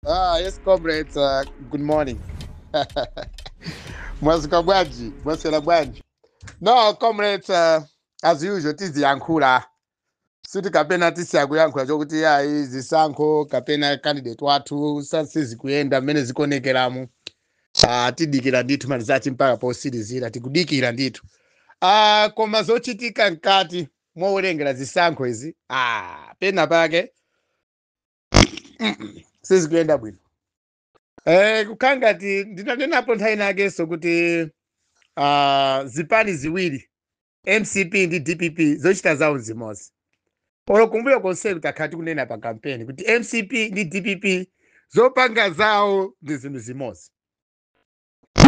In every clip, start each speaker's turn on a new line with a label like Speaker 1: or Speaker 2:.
Speaker 1: Ah, yes, comrades, good morning. Mwadzuka bwanji, mwaswera bwanji. No, comrades, as usual, tiziyankhula. Siti kapena tisiyakuyankhula chokuti yayi zisankho kapena candidate wathu sizikuyenda mmene zikuonekeramu. Tidikira ndithu malizati mpaka posirizira, tikudikira ndithu. Koma zochitika mkati mowerengera zisankho izi, pena pake sizikuyenda bwino. Kukhala ngati ndinanenapo nthawi inakenso kuti zipani ziwiri, MCP ndi DPP, zochita zawo zimodzi. Olo kumbuyo konseku takhala tikunena pa kampeni kuti MCP ndi DPP zopanga zawo ndi zinthu zimodzi.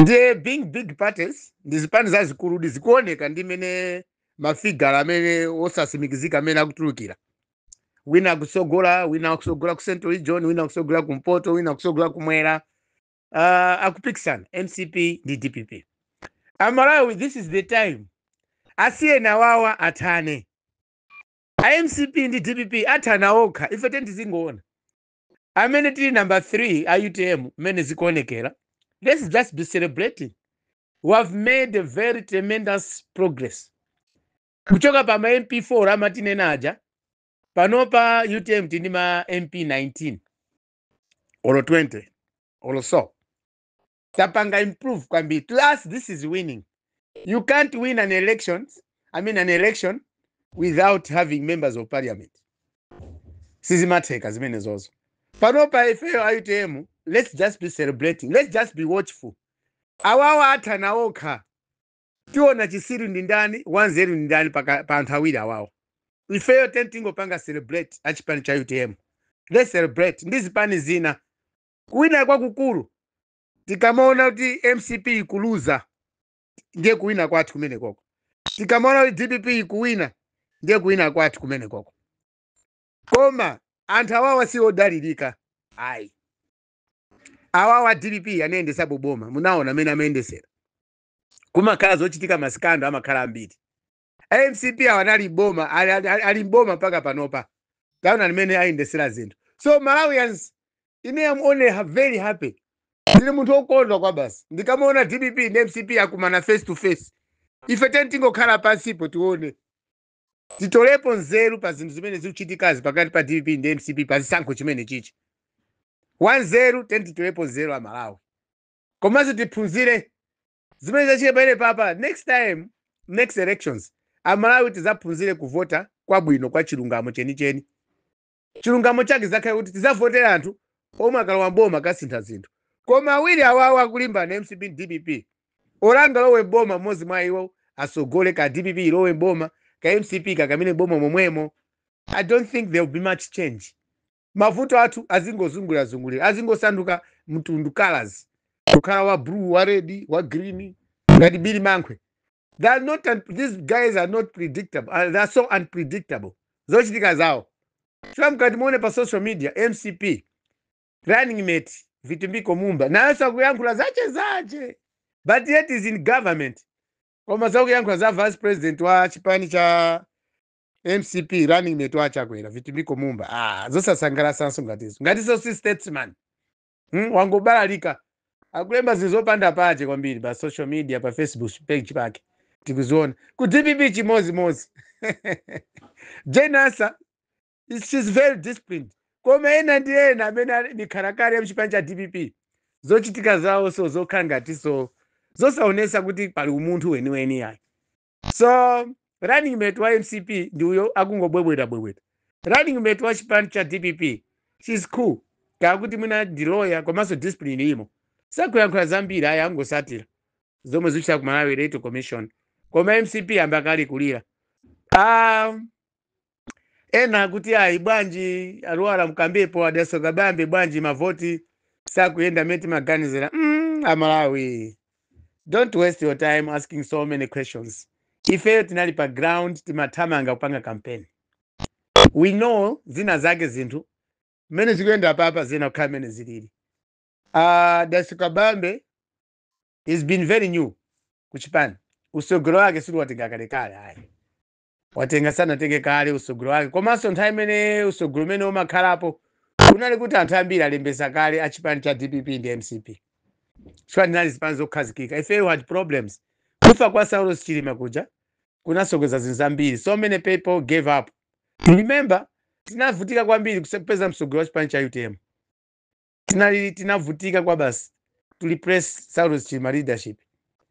Speaker 1: Ndiye being big parties, ndi zipani zazikulu, zikuoneka ndi mene mafigala amene osasimikizika amene akutulukira. Wina akusogola, wina akusogola ku Central Region, wina akusogola kumpoto, wina akusogola kumwera. Akupikisana MCP ndi DPP. Amalawi, this is the time. Asiyeni awawa athane. A MCP ndi DPP athana okha, ife tizingoona. Amene tili number 3 a UTM, mmene zikuonekera, let's just be celebrating. We have made a very tremendous progress. Kuchoka pa ma MP4 amatinena aja, panopa UTM tili ma MP 19 or 20 or so. Tapanga improve kwambiri. To us, this is winning. You can't win an election, I mean an election, without having members of parliament. Sizimatheka zimene zozo. Panopa ifeyo a UTM, let's just be celebrating. Let's just be watchful. Awawa athana okha. Tiona chisiru ndi ndani, wanzeru ndi ndani pa anthu awiri awawa. Ifeyo tingopanga celebrate achipani cha UTM. Let's celebrate ndi zipani zina. Kuwina kwakukulu tikamaona kuti MCP ikuluza, ndiye kuwina kwathu kumene koko. Tikamaona kuti DPP ikuwina, ndiye kuwina kwathu kumene koko. Koma anthu awawa si odalirika ayi. Awawa DPP anayendesa boma, munaona amene amayendesera, kumakhala zochitika, ma scandal amakhala ambiri. MCP awa anali boma, ali mboma mpaka panopa, taona limene ayendesera zinthu. So Malawians, ine am only very happy. Ndili munthu wokondwa kwa basi ndikamaona DPP ndi MCP akumana face to face. Ife teni tingokhala pansipo, tione, titolepo nzeru pa zinthu zimene zikuchitikazi pakati pa DPP ndi MCP pa zisankho chimene chichi. Wanzeru, teni titolepo nzeru Amalawi, komanso tiphunzire zimene zachitika pamene papa. Next time, next elections, Amalawi tizaphunzire kuvota kwabwino, kwa chilungamo chenicheni. Chilungamo chake zakhale kuti tizavotera anthu omwe akalowa mboma kasintha zinthu. Koma awiri awawo akulimbana, MCP ndi DPP, olanga lowe boma mmodzi mwa iwo asogole, ka DPP ilowe boma, ka MCP kakamene boma momwemo, I don't think there will be much change. Mavuto athu azingozungulirazungulira, azingosanduka mtundu, colors, kukhala wa blue, wa red, wa green, ngati Bili Mankhwe. They are not these guys are not predictable. They are so unpredictable zochitika zawo. Chifukwa mkati muone pa social media, MCP running mate Vitumbiko Mumba nayenso akuyankhula zache zache, but yet is in government. Koma zakuyankhula za vice president wa chipani cha MCP, running mate wa Chakwera, Vitumbiko Mumba, zosasangalatsanso ngatizo, ngatiso si statesman, Wangobalalika, akulemba zinthu zopanda pache kwambiri pa social media, pa Facebook page pake tikuziona. Ku DPP chimozimozi, Jane Ansah, she's very disciplined. Koma ena ndi ena amene ali mikhalakale ya mchipani cha DPP, zochitika zawo so zokhala ngati so zosaonesa kuti pali umunthu weniweni ayi. So running mate wa MCP ndi uyo akungobwebweta bwebweta. Running mate wa chipani cha DPP, she's cool, kakuti mwina ndi lawyer, komanso discipline imo, sakuyankhula zambiri ayi, angosatira zomwe zikuchita ku Malawi Electoral Commission. Koma MCP amba kali kulira. Ena akuti ayi, bwanji aluwala mkambepo adasoka bambe, bwanji mavoti sakuyenda mmene timaganizira? Amalawi, don't waste your time asking so many questions. Ifeyo tinali pa ground, timathamanga kupanga campaign. We know zina zake zinthu mmene zikuyenda papa, zina kukhala mmene zilili. Dasuka Bambe is been very new kuchipani. Usogolo wake siliwatenga kalekale ayi, watenga sanatenge kale usogolo wake. Komanso nthawi imene usogolo umene umakhalapo Kunali kuti anthu ambiri alembesa kale a chipani cha DPP ndi MCP, chifukwa ndinali zipani zokhazikika. Ife we had problems. Kufa kwa Saulos Chilima kuja kunasokeza zinthu zambiri. So many people gave up. Remember, tinavutika kwambiri kupeza mtsogoleri wa chipani cha UTM. Tinali tinavutika kwa basi to replace Saulos Chilima leadership.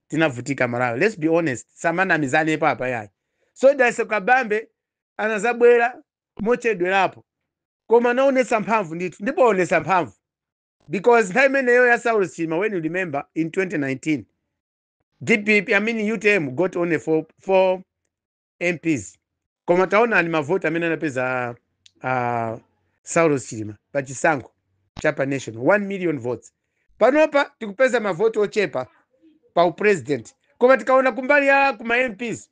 Speaker 1: Tinavutika Malawi, let's be honest, samanamizane papa yayi. So Dalitso Kabambe anazabwera mochedwerapo, koma anaonetsa mphamvu ndithu, ndipo aonetsa mphamvu because nthawi imeneyo ya Saulos Chilima, when you remember, in 2019 DPP, I mean UTM, got only four MPs, koma taonani mavoti amene anapeza Saulos Chilima pa chisankho cha pa national, 1 million votes. Panopa tikupeza mavoti ochepa pa upresident, koma tikaona kumbali ya kuma MPs,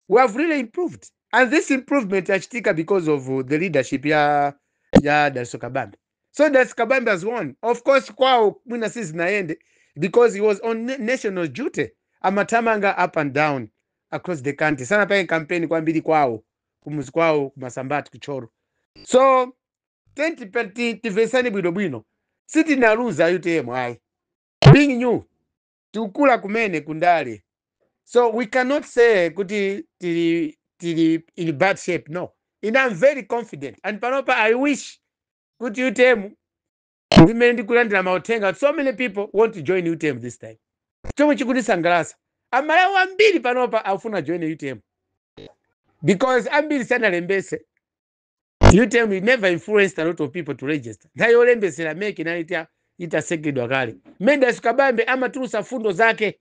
Speaker 1: we have really improved, and this improvement yachitika because of the leadership ya Dalitso Kabambe. So Dalitso Kabambe has won. Of course kwawo mwina sizinaende because he was on national duty, amathamanga up and down across the country, sanapange campaign kwambiri kwawo, kumuzi kwawo kumasambati kuchoro. So timvesani bwinobwino, sitinaluza UTM ayi. Being new, tikukula kumene kundale, so we cannot say kuti tili in bad shape, no. And I'm very confident, and panopa I wish kuti UTM, ndimene ndikulandira mauthenga, so many people want to join UTM this time, chomwe chikutisangalatsa. Amalawi ambiri panopa akufuna join UTM because ambiri sanalembese. UTM never influenced a lot of people to register. Nthawi yolembesera MEC inali itasekedwa kale. Mendas Kabambe amatulusa fundo zake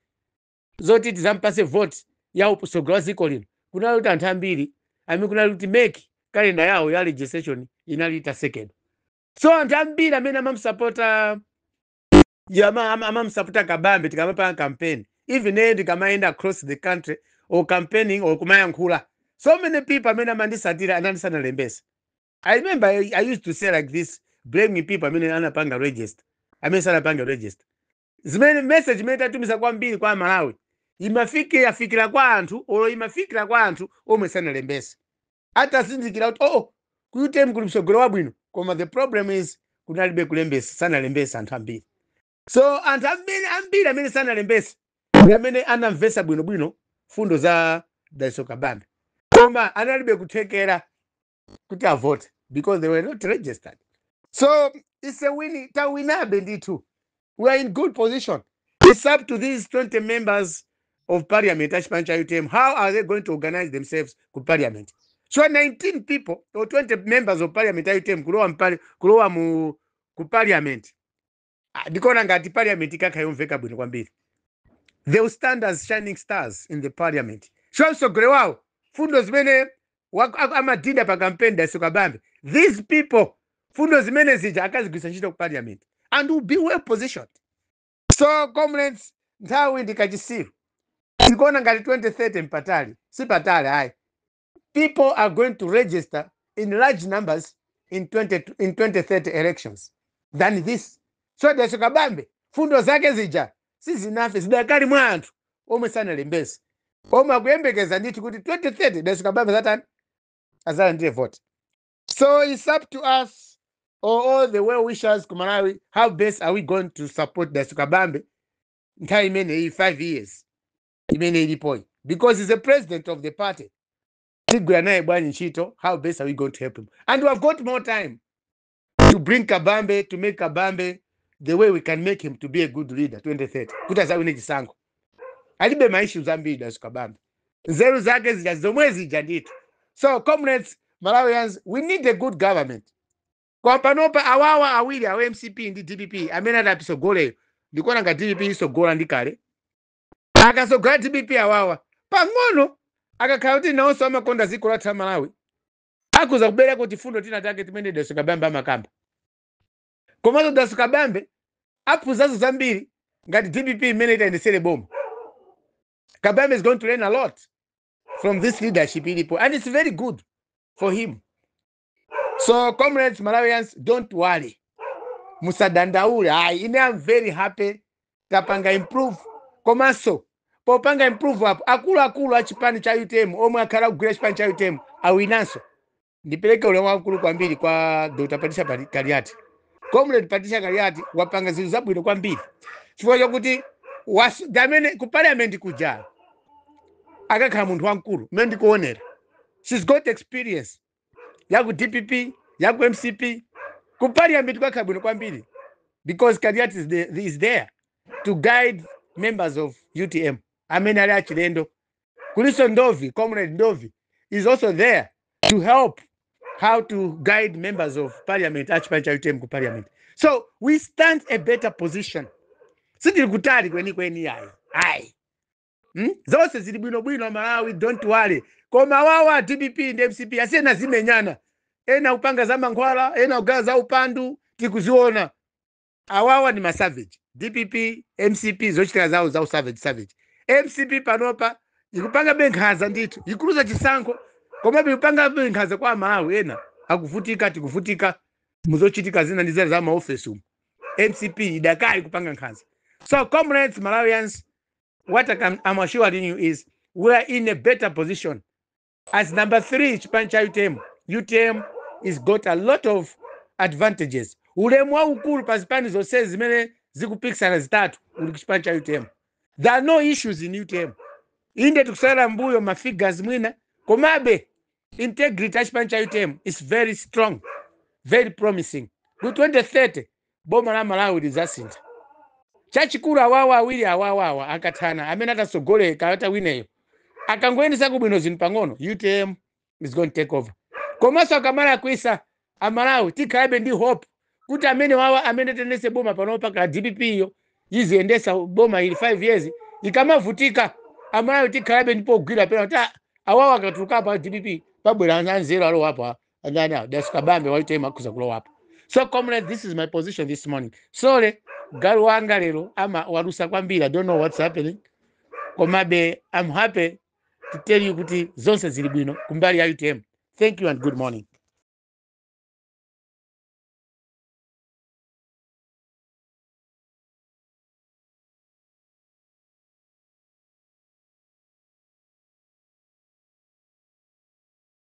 Speaker 1: zoti tizampase vote ya utsogoleri wa dziko lino, kunali kuti anthu ambiri amene kunali kuti MEC kalenda yawo ya registration inali itasekedwa. So anthu ambiri amene amamusapota amamusapota Kabambe, tikamapanga campaign, even ine ndikamayenda across the country or campaigning or kumayankhula, so many people amene amandisatira anandisanalembesa. I remember I used to say like this, blaming people amene anapanga register, amene sanapanga register. Zimene message imene tatumiza kwambiri kwa Malawi imafike yafikira kwa anthu olo imafikira kwa anthu omwe sanalembese, atazindikira kuti oh, ku UTM kuli msogolo wabwino, koma the problem is kunalibe kulembesa, sanalembesa anthu ambiri. So anthu ambiri ambiri amene sanalembese ndi amene anamvesa bwinobwino fundo za Dalitso Kabambe, koma analibe kuthekera kuti avote because they were not registered. So it's a win, tawinabe ndithu. We are in good position. It's up to these 20 members of parliament achipani cha UTM, how are they going to organize themselves ku parliament? So 19 people or 20 members of parliament a UTM kulowa mu ku parliament. Ah, ndikuona ngati parliament ikakha yomveka bwino kwambiri. They will stand as shining stars in the parliament. So mtsogoleri wawo, fundo zimene amadinda pa campaign Dalitso Kabambe, these people, fundo zimene zija akazigwiritsa ntchito ku parliament and will be well positioned. So comrades, nthawi ndikachisiru. Tikuona ngati 2030 mpatali, sipatali ayi. People are going to register in large numbers in 2030 elections than this. So Dalitso Kabambe fundo zake zija sizinafe, zidakali mwa anthu omwe sanalembese, omwe akuyembekeza ndithu kuti 2030 Dalitso Kabambe zatani, azalandire vote. So it's up to us or all the well wishers ku Malawi, how best are we going to support Dalitso Kabambe nthawi imeneyi, 5 years imene ilipoyi, because he's the president of the party? Tigwira naye bwanji ntchito? How best are we going to help him? And we have got more time to bring Kabambe, to make Kabambe the way we can make him to be a good leader 2030, kuti azawine chisankho. Alibe ma issues ambiri Dalitso Kabambe, nzeru zake zija zomwe zija ndithu. So comrades, Malawians, we need a good government. Kwa panopa awawa awiri awa, MCP ndi DPP, amene adapisogoleyo, ndikuona ngati DPP isogola ndi kale. Akasogola DPP awawa pang'ono, akakhala kuti nawonso amakonda dziko lathu la Malawi, akuza kubereka tifundo tina take timene Dalitso Kabambe amakamba. Komanso Dalitso Kabambe aphunzanso zambiri ngati DPP imene itayendesere boma. Kabambe is going to learn a lot from this leadership ilipo, and it's very good for him. So comrades, Malawians, don't worry, musadandaule ayi. Ine am very happy tapanga improve. Komanso popanga improve apo, akuluakulu a chipani cha UTM omwe akhala kugwira chipani cha UTM awinanso. Ndipereke ulemu wamkulu kwambiri kwa Dr. Patricia Kaliati. Comrade Patricia Kaliati wapanga zinthu zabwino kwambiri, chifukwa chokuti amene ku parliament kuja akakhala munthu wamkulu mmene ndikuonera. She's got experience yaku DPP, yaku MCP. Ku parliament kwakhala bwino kwambiri because Kaliati is there to guide members of UTM amene ali achilendo. Kuliso Ndovi, Comrade Ndovi is also there to help how to guide members of parliament achipani cha UTM ku parliament. So we stand a better position. Sitili kutali kwenikweni yayi, ayi. Zonse zili bwinobwino, Malawi, don't worry. Koma wawa DPP ndi MCP asiyena, zimenyana, ena kupanga za mankhwala, ena kugawa za upandu, tikuziona. Awawa ni masavage, DPP, MCP, zochitika zawo za usavage savage. MCP panopa ikupanga benkhaza ndithu, ikuluza chisankho, komabe ikupanga benkhaza kwa Malawi. Ena akuvutika, tikuvutika muzochitika zina ndi zina za maofesi umu. MCP idakali kupanga nkhanza. So comrades, Malawians, what I'm assuring you is we are in a better position as number three chipani cha UTM. UTM is got a lot of advantages. Ulemu waukulu pa zipani zonse zimene zikupikisana zitatu uli kuchipani cha UTM. There are no issues in UTM. Inde tikusala mbuyo mafigures mwina, komabe integrity ya chipani cha UTM is very strong, very promising. Ku 2030 boma la Malawi lidzasintha. Chachikulu, awawa awiri awawawa akathana, amene atasogoleka atawineyo akangoyendesa kubwino zinthu pang'ono, UTM is going to take over. Komanso akamala kuisa Amalawi tikhalabe ndi hope kuti amene wawa amene tendese boma panopa ka DPP iyo iziyendesa boma ili 5 years, ikamavutika Amalawi tikhalabe ndipo kugwira pena kuti, ah, awawa akatulukapo a DPP, pabwera anzeru alowapo andani awo dasikabambe wa UTM akhuza kulowapo. So comrade, this is my position this morning. Sorry, galu wanga lero ama walusa kwambiri. I don't know what's happening, komabe I'm happy to tell you kuti zonse zili bwino kumbali ya UTM. Thank you and good morning.